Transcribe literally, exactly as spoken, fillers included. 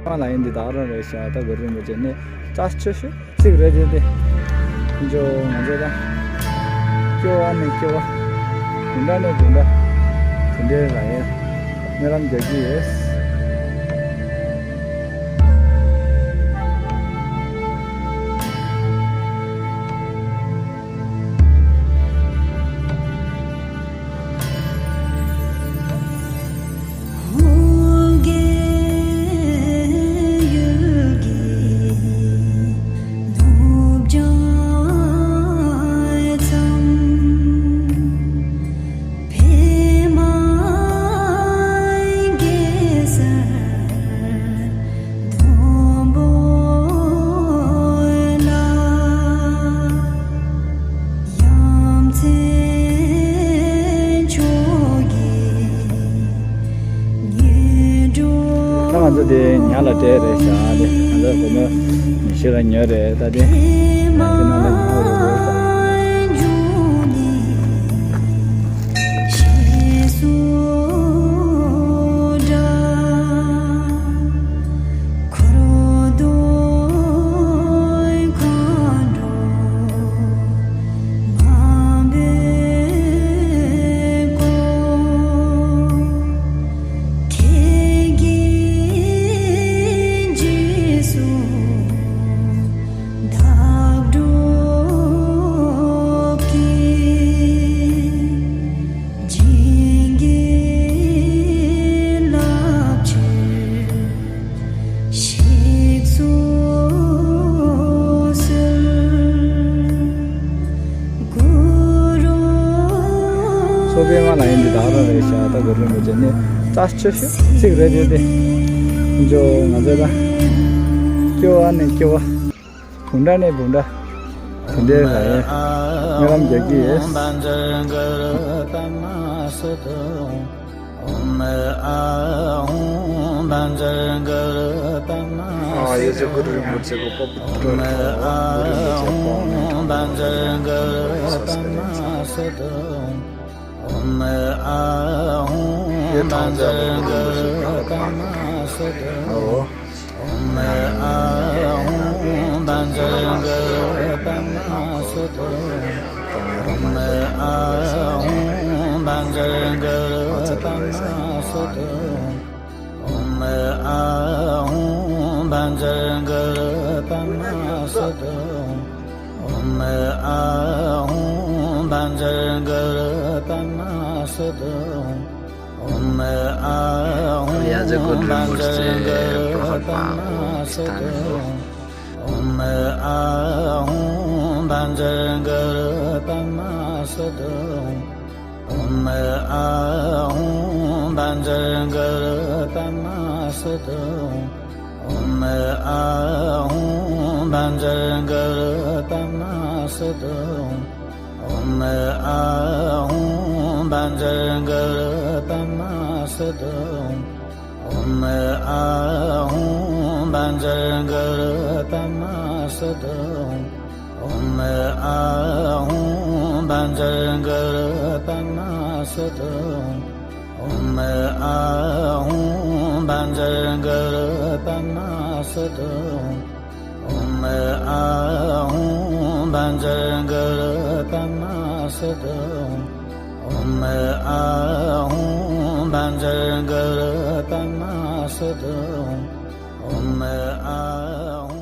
ཁོང་ལ་ཡིན་འདི་དག་རང་རེད་ཤག་ད་གུ་རུ་རིན་པོ་ཆེ་ནི་རྩ་ཆེ་ཤོས་གཅིག་རེད་དེ་དེ། འཇོ་ང་ཚོ་ད་སྐྱོ་བ་ནས་སྐྱོ་བ། དུང་སྒྲ་ནས་དུང་སྒྲ། དེ་འདྲའི་རང་ཡང་སྨོན་ལམ་རྒྱག་གི་ཡོད། ད་ང་ཚོ་དེ་ཉ་ལ་སྤྲད་རེད་ཤག་དེ་ང་ཚོ་སྒོར་མོ་ཉི་ཤུ་ལ་ཉོས་རེད། ད་དེ་ང་ཚོ་ནང་ལ་ཉོ་རེད་རེད་ཤག་ཚོགས་པའི་ང་ལ་ཡིན་འདི་དག་རང་རེད་ཤག་ད་གུ་རུ་རིན་པོ་ཆེ་ནི་རྩ་ཆེ་ཤོས་གཅིག་རེད་དེ་དེ། འཇོ་ང་ཚོ་ད་སྐྱོ་བ་ནས་སྐྱོ་བ། དུང་སྒྲ་ནས་དུང་སྒྲ། དེ་འདྲའི་རང་ཡང་སྨོན་ལམ་རྒྱག་གི་ཡོད། ཨ་ཡེ་ཟེར་གུ་རུ་རིན་པོ་ཆེ་གོ་པོ་པུ་ཏྲ་གུ་རུ་རིན་པོ་ཆེ་པོ་ནས་ཡེ་ཐང་ཅ་གུ་རུ་རིན་པོ་ཆེ་གོ་པོ་ནས་ཨོ། ཨོམ་ཨ་ཧུང་བཛྲ་གུ་རུ་རིན་པོ་ཆེ་པྲ་ཧ་ཏ་ཨོ་སི་ཐ་ནི་ཧོ། ཨོམ་ཨ་ཧུང་བཛྲ་གུ་རུ་པདྨ་སིདྡྷི་ཧཱུྃ། ཨོམ་ཨ་ཧུང་བཛྲ་གུ་རུ་པདྨ་སིདྡྷི་ཧཱུྃ། ཨོམ་ཨ་ཧུང་བཛྲ་གུ་རུ་པདྨ་སིདྡྷི་ཧཱུྃ། ཨོམ་ཨ་ཧུང་བཛྲ་གུ་རུ་པདྨ་སིདྡྷི་ཧཱུྃ། ཨོམ་ཨ་ཧུང་བཛྲ་གུ་རུ་པདྨ་སིདྡྷི་ཧཱུྃ། ཨོམ་ཨ་ཧུང་བཛྲ་གུ་རུ་པདྨ་སིདྡྷི་ཧཱུྃ། ཨོམ་ཨ་ཧུང་བཛྲ་གུ་རུ་པདྨ་སིདྡྷི་ཧཱུྃ། ཨོམ་ཨ་ཧུང་བཛྲ་གུ་རུ་པདྨ་སིདྡྷི་ཧཱུྃ། ཨོམ་ཨ་ཧུང་བཛྲ་གུ་རུ་པདྨ་སིདྡྷི་ཧཱུྃ། ཨོམ་ཨ་ཧུང་